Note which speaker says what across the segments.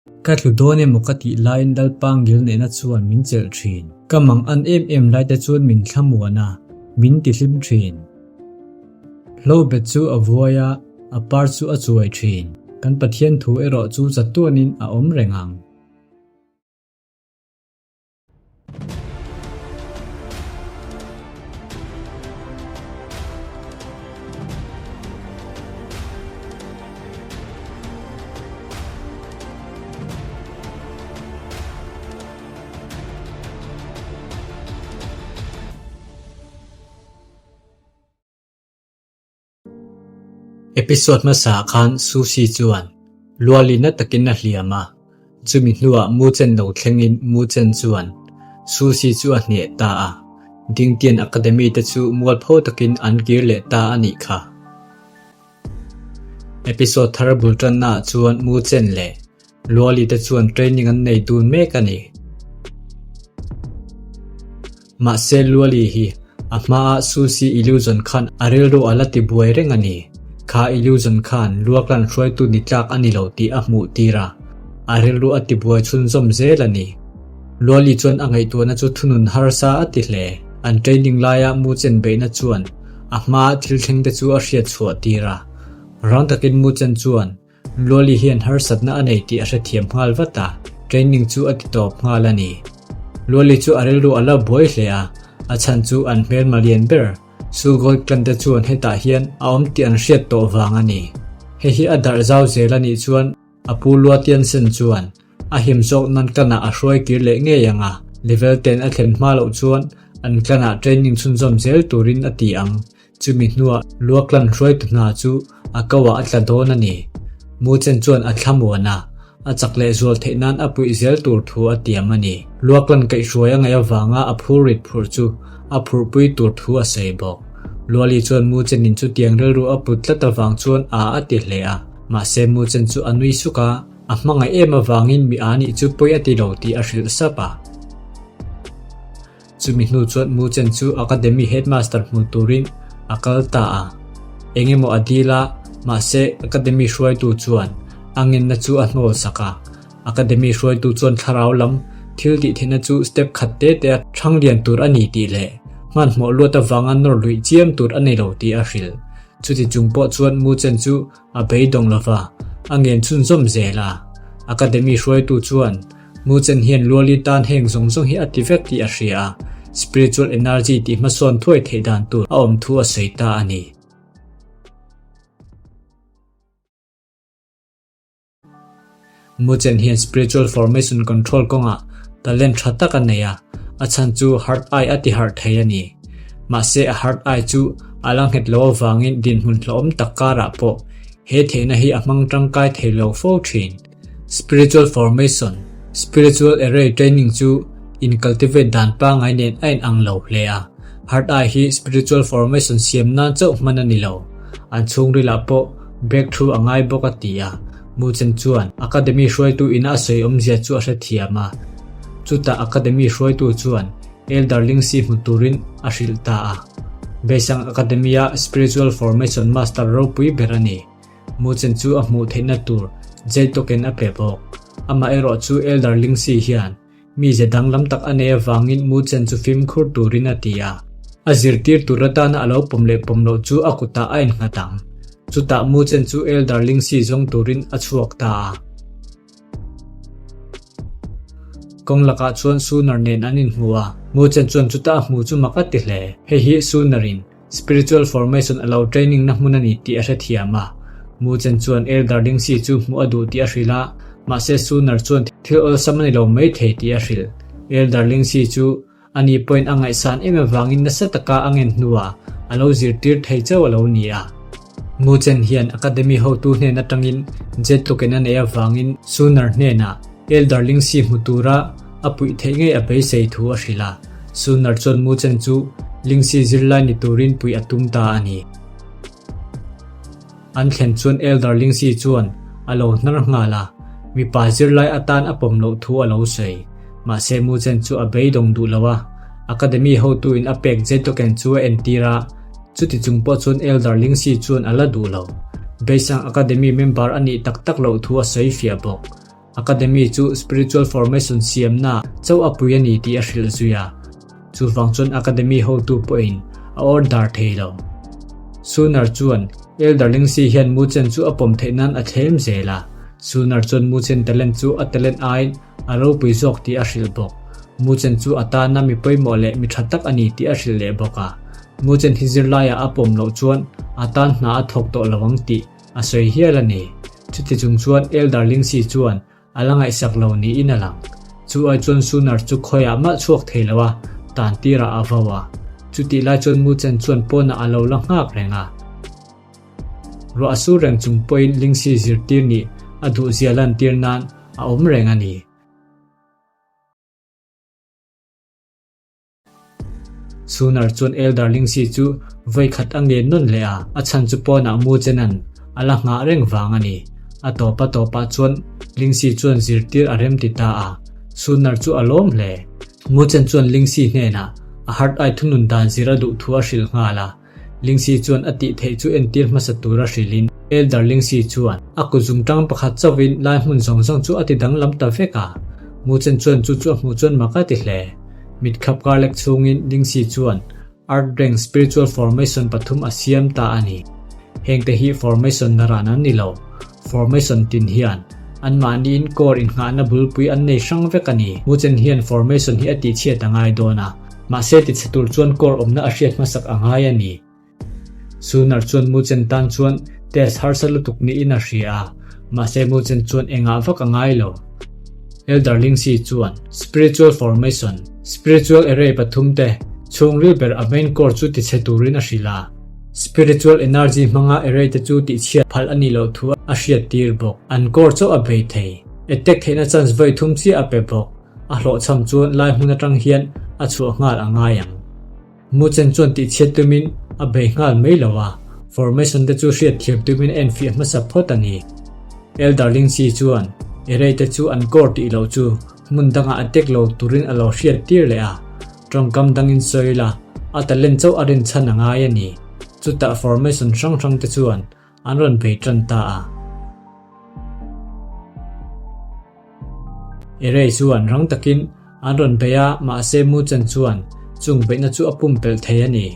Speaker 1: Ka tlu dawn emaw ka tih laiin Lalpa ngilneihna chuan min chelh thin. Ka mang an em em lai te chuan min thlamuan a, min ti hlim thin. Hlobet chu a vuai a, a par chu a chuai thin. Kan Pathian thu erawh chu chatuanin a awm reng ang. Episode hmasa khan Susie chuan Luali na takin a hliam a, chumi hnuah Mu Chen lo thlengin Mu Chen chuan Susie chu a hneh ta a, Dingtian Academy te chu mualpho takin an kir leh ta a nih kha. Episode thar bul tannaah chuan Mu Chen leh Luali te chuan training an nei dun mek a ni. Mahse Luali hi a hmaa Susi illusion khan a rilru a la ti buai reng a ni. Kha illusion khan Luaklan hruaitu ni tlak a ni lo tih a hmuh tir a, a rilru a ti buai chhunzawm zel a ni. Luali chuan a ngaihtuahna chu thunun harsa a ti hle. An training laia mu chen beihna chuan a hmaa thil thleng te chu a hriat chhuah tir a. Rang takin mu chen chuan Luali hian harsatna a nei tih a hrethiam nghal vat a, training chu a ti tawp nghal a ni. Luali chu a rilru a la buai hle a, a chhan chu an hmelma lian ber Sugoi clan te chuan hetah hian a awm tih an hriat tawh vang a ni. Hei hi a darh zau zel a nih chuan a pu Luatiansen chuan a him zawk nan clan ah a hruai kir leh ngei ang a, level ten a thlen hma loh chuan an clan ah training chhunzawm zel turin a ti ang. Chumi hnuah Luaklan hruaitu hna chu a ko ah a tla dawn a ni. Muchen chuan a thlamuan a, a chak leh zual theih nan a puih zel tur thu a tiam a ni. Luaklan kaihhruai a ngaih avanga a phur rit phurh chu a phurhpui tur thu a sawi bawk. Luali chuan Muchenin chutiang rilru a put tlat avang chuan a a ti hle a, mahse Muchen chu a nui suk a, a hmangaih em avangin mi a nih chu pawi a ti lo tih a hrilh sap a. Chumi hnu chuan Mu Chen chu Academy Headmaster hmu turin a kal ta a. Eng emaw a dil a, mahse Academy hruaitu chuan a ngenna chu a hnawl sak a. Academy hruaitu chuan thlarau lam thil tih theihna chu step khat te te a thang lian tur a ni tih leh hmanhmawh luat avanga nawr luih chiam tur a nei lo tih a hrilh. Chuti chung pawh chuan Mu Chen chu A beidawng lova, a ngen chhunzawm zel a. Academy hruaitu chuan, Mu Chen hian Luali tan heng zawng zawng hi a ti vek tih a hria a, spiritual energy tih hmasawn thuai theih dan tur a awm thu a sawi ta a ni. Mu Chen hian spiritual formation control kawngah talent tha tak a nei a, a chhan chu heart eye a ti harh thei a ni. Mahse a heart eye chu a la nghet lo avangin dinhmun hlauhawm tak karah pawh he theihna hi a hmang tangkai thei lo fo thin. Spiritual formation, Spiritual array training chu in cultivate dan pangngai nen a inang lo hle a, heart eye hi spiritual formation siam nan chauh hman a ni lo. An chhungrilah pawh breakthrough a ngai bawk a ti a. Muchen chuan Academy hruaitu ina a sawi awmzia chu a hrethiam a. Chutah Academy hruaitu chuan Elder Lingsi hmu turin a hrilh ta a. Beisang Academy-a Spiritual Formation Master ropui ber a ni. Muchen chu a hmuh theihna tur Jade Token a pe bawk. Amaherawh chu Elder Lingsi hian Mize danglam tak a nei avangin Muchen chu fimkhur turin a ti a. A zirtir tur atana a lo pawm leh pawm loh chu a kutah a innghat ang. Chutah Muchen chu Elder Lingsi zawng turin a chhuak ta a. Kawng lakah chuan Sooner nen an inhmu a. Muchen chuan chutah a hmu chu mak a ti hle. Hei hi Sooner-in Spiritual formation a lo training na hmun a ni tih a hrethiam a. Mu Chen chuan Elder Lingxi chu hmuh a duh tih a hrilh a, mahse Sooner chuan thil awlsam a ni lo mai thei tih a hrilh. Elder Lingxi chu a ni pawhin a ngaihsan em avangin nasa taka a ngen hnuah a lo zirtir thei chauh a lo ni a. Mu Chen hian Academy hotu hnen atangin jet tlukin a neih avangin Sooner hnenah Elder Lingxi hmu tura a puih theih ngei a beisei thu a hrilh a, Sooner chuan Mu Chen chu Lingxi zirlai ni turin puih a tum ta a ni. An thlen chuan Elder Lingxi chuan a lo hnar nghal a, mipa zirlai atan a pawm loh thu a lo sawi. Mahse Mu Chen chu a beidawng duh lo a, Academy hotuin a pek Jade Token chu a entir a, chuti chung pawh chuan Elder Lingxi chuan a la duh lo. Beisang Academy member a nih tak tak loh thu a sawi fiah bawk. Academy chu spiritual formation siamna chauh a pui a ni tih a hrilh zui a. Chuvang chuan Academy hotu pawhin a order thei lo. Sooner chuan Elder Lingxi hian Muchen chu a pawm theih nan a thlem zel a. Sooner chuan Muchen talent chu a talent aiin a ropui zawk tih a hrilh bawk. Muchen chu a tana mi pawimawh leh mi tha tak a ni tih a hrilh leh bawk a. Muchen hi zirlaiah a pawm loh chuan a tan hna a thawk tawh lo ang tih a sawi hial a ni. Chuti chung chuan Elder Lingxi chuan A la ngaihsak lo niin a lang. Chu ai chuan Sooner chu khawiah mah chhuak thei lo a, tan tirah a vo a. Chutih lai chuan Muchen chuan pawnah a lo la nghak reng a. Ruah a sur reng chung pawhin Lingxi zirtir nih a duhzia lantir nan a awm reng a ni. Sooner chuan Elder Lingxi chu vawi khat a ngen nawn leh a, a chhan chu pawnah mu chenan a la nghah reng vang a ni. A tawp a tawpah chuan Lingxi chuan zirtir a rem ti ta a, Sooner chu a lawm hle. Mu chen chuan Lingxi hnenah a heart eye thunun dan zir a duh thu a hrilh nghal a. Lingxi chuan a tih theih chu entir hmasa tura hrilhin Elder Lingxi chuan a kut zungtang pakhat chauhin lai hmun zawng zawng chu a ti danglam ta vek a. Muchen chuan chu chu a hmuh chuan mak a ti hle. Mitkhap karlek chhungin Lingxi chuan Earth Rank Spiritual Formation pathum a siam ta a ni. Hengte hi formation naran an ni lo. Formation tin hian anmahniin core innghahna bulpui an nei hrang vek a ni. Muchen hian formation hi a tihchhiat a ngai dawn a. Mahse tichhe tur chuan core awmna a hriat hmasak a ngai a ni. Sooner chuan Muchen tan chuan test harsa lutuk niin a hria a, mahse Muchen chuan engah vak a ngai lo. Elder Lingxi chuan Spiritual Formation, Spiritual Array pathum te chhungril ber a main core chu tichhe turin a hrilh a. Spiritual Energy hmanga array te chu tihchhiat phal a nih loh thu a hriat tir bawk. An core chauh a bei thei. Attack theihna chance vawi thum chiah a pe bawk. A hlawhchham chuan lai hmun atang hian a chhuah nghal a ngai ang. Muchen chuan tihchhiat tumin a bei nghal mai lo a, formation te chu hriat thiam tumin a enfiah hmasa phawt a ni. Elder Lingxi chuan Erei te chu an kawr tih loh chu hmun dangah a tek lo turin a lo hriat tir leh a, tawngkam dangin sawi la, a talent chauh a rinchhan a ngai a ni. Chutah formation hrang hrang te chuan an rawn bei tan ta a. Erei chuan rang takin an rawn bei a, mahse Muchen chuan chung beihna chu a pumpelh thei a ni.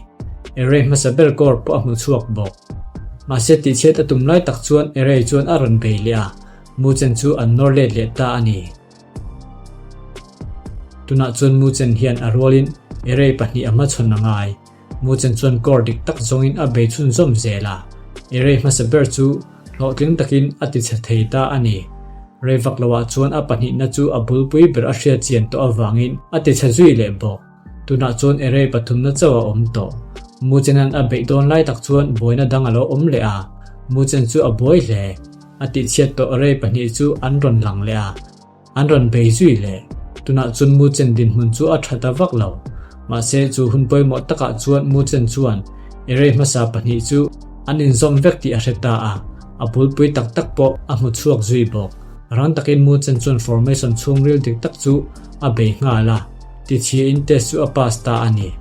Speaker 1: Erei hmasa ber kawr pawh a hmu chhuak bawk. Mahse tihchhiat a tum lai tak chuan Erei chuan a rawn bei leh a, Muchen chu an nawr let leh ta a ni. Tunah chuan Muchen hian a rualin Erei pahnih a hmachhawn a ngai. Muchen chuan kawr dik tak zawngin a bei chhunzawm zel a, i rei hmasa ber chu hlawhtling takin a tichhe thei ta a ni. Rei vak loah chuan a pahnihna chu a bulpui ber a hriat chian tawh avangin a tichhe zui leh bawk. Tunah chuan i rei pathumna chauh a awm tawh. Muchenan a beih dawn lai tak chuan buaina dang a lo awm leh a, Muchen chu a buai hle. A tihchhiat tawh rei pahnih chu an rawn lang leh a. An rawn bei zui leh. Tunah chuan Muchen dinhmun chu a tha ta vak lo. Mahse, chu hun pawimawh takah chuan Muchen chuan Erei hmasa pahnih chu an inzawm vek tih a hre ta a, a bulpui tak tak pawh a hmu chhuak zui bawk. Rang takin Muchen chuan formation chhungril dik tak chu a bei nghal a, tichhiain test chu a pass ta a ni.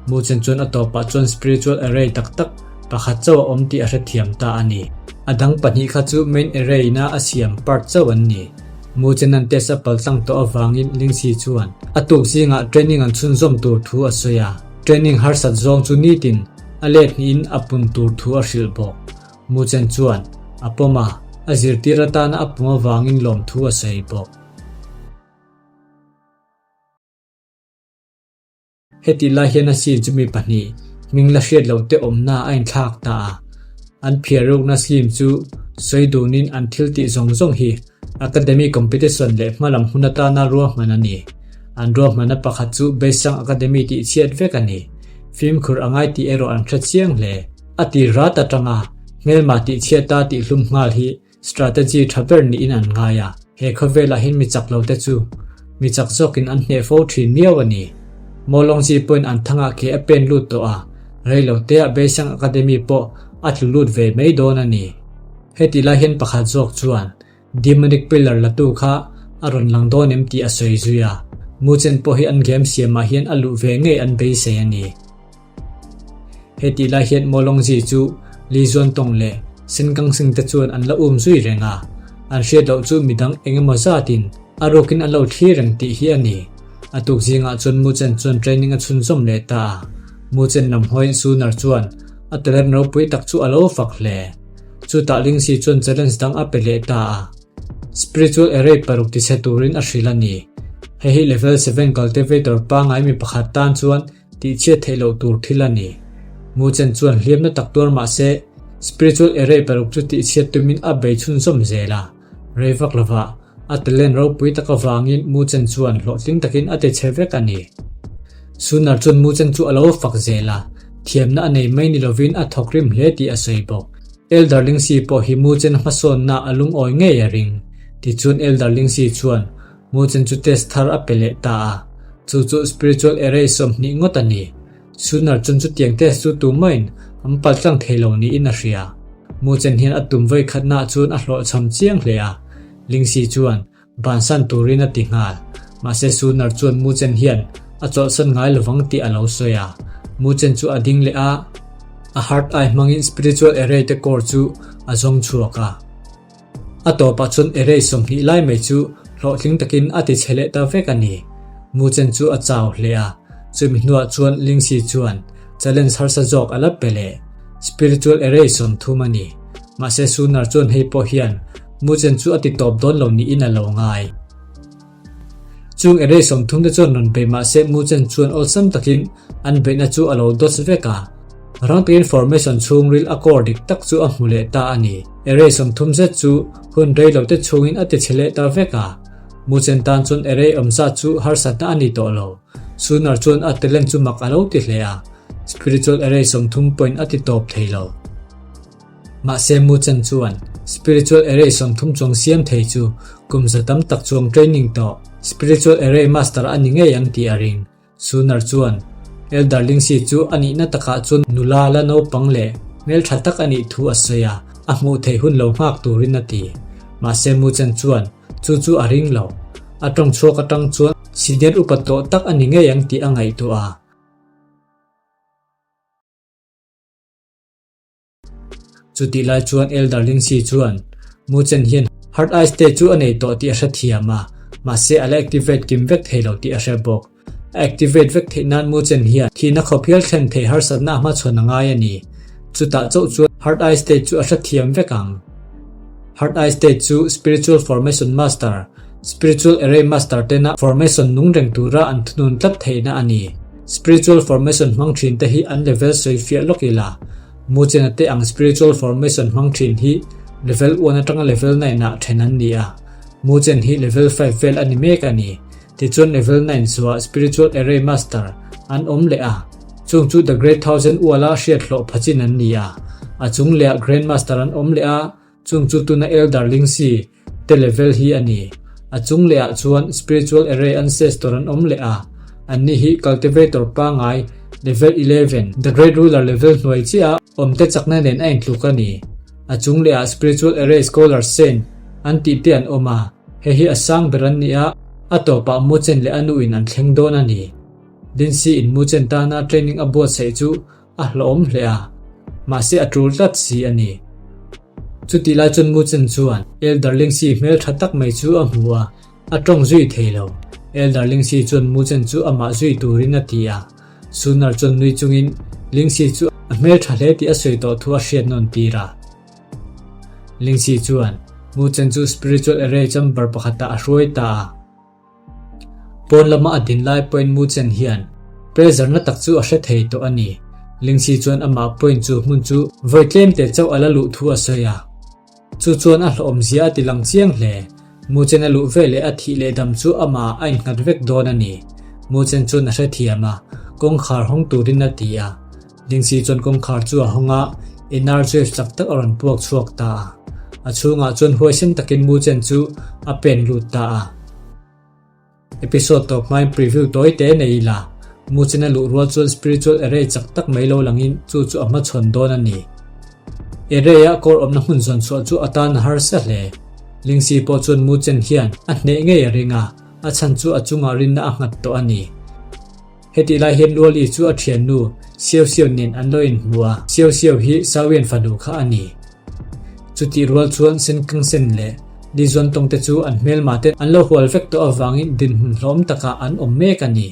Speaker 1: Muchen chuan a tawpah chuan spiritual array tak tak pakhat chauh a awm tih a hrethiam ta a ni. A dang pahnih kha chu main array-na a siam part chauh an ni. Muchenan test a paltlang tawh avangin Lingxi chuan a tuk zingah training an chhunzawm tur thu a sawi a, training harsat zawng chu nitin a let hnihin a pun tur thu a hrilh bawk. Muchen chuan a pawm a, a zirtir atana a pum avangin lawmthu a sawi bawk. Hetih lai hian a scene chu mi pahnih hming la hriat loh te awmna a inthlak ta a. An phiar rukna scheme chu sawi dunin an thil tih zawng zawng hi Academy competition leh hmalam hun atana ruahman a ni. An ruahmanna pakhat chu Beisang Academy tih chhiat vek a ni. Fimkhur a ngai tih erawh an hre chiang hle. A ti rat atanga hmelma tih chhiata tihhlum nghal hi Strategy tha ber niin an ngai a, he khawvelah hian mi chak lo te chu mi chak zawkin an hneh fo thin miau a ni. Mawlawngzi pawhin an thangah ke a pen lut tawh a, rei lo teah Beisang Academy pawh a tlu lut ve mai dawn a ni. Heti lai hian pakhat zawk chuan Demonic Pillar latu kha a rawn lang dawn em tih a sawi zui a, Muchen pawh hi an game siamah hian a luh ve ngei an beisei a ni. Hetih lai hian Mawlawngzi chu Li Zuantawng leh Sinkang Sing te chuan an la um zui reng a. An hriat loh chu midang eng emaw zatin a rukin an lo thlir reng tih hi a ni. A tuk zingah chuan Muchen chuan training a chhunzawm leh ta a. Muchen lam hawiin Sunar chuan a talent ropui tak chu a lo fak hle. Chutah Lingsi chuan challenge dang a pe leh ta a. Spiritual array paruk tichhe turin a hrilh a ni. Hei hi level seven cultivator pangngai mi pakhat tan chuan tihchhiat theih loh tur thil a ni. Muchen chuan hliamna tak tuar mah se, spiritual array paruk chu tihchhiat tumin a bei chhunzawm zel a. Rei vak lovah, a talent ropui tak avangin Muchen chuan hlawhtling takin a tichhe vek a ni. Sunar chuan Muchen chu a lo fak zel a, thiamna a nei mai ni lovin a thawkrim hle tih a sawi bawk. Elder Lingsi pawh hi Muchen hmasawnna a lungawi ngei a ring. Tichuan Elder Lingsi chuan Muchen chu test thar a pe leh ta a, chu chu spiritual array 20 ngawt a ni. Sunar chuan chutiang test chu tumahin an paltlang thei lo niin a hria. Muchen hian a tum vawi khatnaah chuan a hlawhchham chiang hle a, Lingsi chuan bansan turin a ti nghal. Mahse Sunar chuan Muchen hian a chawlhsan ngai lovang tih a lo sawi a. Muchen chu a ding leh a, a heart eye hmangin spiritual array te core chu a zawng chhuak a. A tawpah chuan array 20 lai mai chu hlawhtling takin a ti chhe leh ta vek a ni. Muchen chu a chau hle a, chumi hnuah chuan Lingsi chuan challenge harsa zawk a la pe leh. Spiritual array 30 a ni. Mahse Sunar chuan hei pawh hian Muchen chu a ti tawp dawn lo niin a lo ngai. Chung array 30 te chuan rawn bei mahse Muchen chuan awlsam takin an beihna chu a lo dawt vek a. Rang takin formation chhungril a core dik tak chu a hmu leh ta a ni. Array 30 zet chu hun rei lo te chhungin a ti chhe leh ta vek a. Muchen tan chuan array awm zat chu harsatna a ni tawh lo. Sunar chuan a talent chu mak a lo ti hle a. Spiritual array 30 point a ti tawp thei lo. Mahse Muchen chuan spiritual array 30 chuang siam thei chu kum za tam tak chuang training tawh spiritual array master a ni ngei ang tih a ring. Sunar chuan Elder Lingsi chu a nihna takah chuan nula la naupang leh hmeltha tak a nih thu a sawi a, a hmuh theih hun lo nghak turin a ti. Mahse Muchen chuan chu chu a ring lo. A tawng chhuak atang chuan senior upa tawh tak a ni ngei ang tih a ngaihtuah a. Chutih lai chuan Elder Lingsi chuan Muchen hian Heart Eye State chu a nei tawh tih a hre thiam a, mahse a la activate kim vek thei lo tih a hre bawk. A activate vek theih nan Muchen hian thihna khawp hial thlen thei harsatna a hmachhawn a ngai a ni. Chutah chauh chuan Heart Eye State chu a hre thiam vek ang. Heart Eye State chu Spiritual Formation Master, Spiritual Array Master tena formation nung reng tura an thunun tlat theihna a ni. Spiritual Formation hmang thin te hi an level sawi fiah lawk ila. Muchena te ang Spiritual Formation hmang thin hi level one atanga level nine ah then an ni a. Muchen hi level five vel a ni mek a ni. Tichuan level nine chhuah Spiritual Array Master an awm leh a. Chung chu The Great Thousand Uala hriat hlawh phachin an ni a. A chung lehah Grand Master an awm leh a, chung chu tuna Elder Lingsi te level hi a ni. A chung lehah chuan Spiritual Array Ancestor an awm leh a, anni hi Cultivator pangngai level 11, The Great Ruler level hnuai chiah a awmte chakna nen a intluk a ni. A chung lehah Spiritual Array Scholar Saint an tih te an awm a, hei hi a sang ber an ni a, a tawpah Muchen leh a nuin an thleng dawn a ni. Lindsay in Muchen tana training a buatsaih chu a hlawhawm hle a, mahse a tul tlat si a ni. Chutih lai chuan Muchen chuan Elder Lingsi hmel tha tak mai chu a hmu a, a tawng zui thei lo. Elder Lingsi chuan Muchen chu amah zui turin a ti a. Sunar chuan nui chungin Lingsi chu a hmel tha hle tih a sawi tawh thu a hriat nawn tir a. Lingsi chuan Muchen chu spiritual array chamber pakhatah a hruai ta a. Pawn lama a din lai pawhin Muchen hian pressure na tak chu a hre thei tawh a ni. Lingsi chuan amah pawhin chu hmun chu vawi tlem te chauh a la luh thu a sawi a. Chu chuan a hlawhawmzia a ti lang chiang hle. Muchen a luh ve leh a thih leh dam chu amah a innghat vek dawn a ni. Muchen chuan a hrethiam a, kawngkhar hawng turin a ti a. Lingsi chuan kawngkhar chu a hawng a, energy chak tak a rawn puak chhuak ta a. A chhungah chuan huaisen takin Muchen chu a pen lut ta a. Episode tawp hmain preview tawi te nei ila, Muchen a luh rual chuan spiritual array chak tak mai lo langin chu chu a hmachhawn dawn a ni. Array a kawr awmna hmun zawn chhuah chu a tan a harsa hle. Lingsi pawh chuan Muchen hian a hneh ngei a ring a, a chhan chu a chungah rinna a nghat tawh a ni. Hetih lai hian Luali chu a thiannu Siau Siau nen an lo inhmu a, Siau Siau hi Sawian fanu kha a ni. Chutih rual chuan Senkangsen leh Li Zuantawng te chu an hmelma te an lo hual vek tawh avangin dinhmun hlawm takah an awm mek a ni.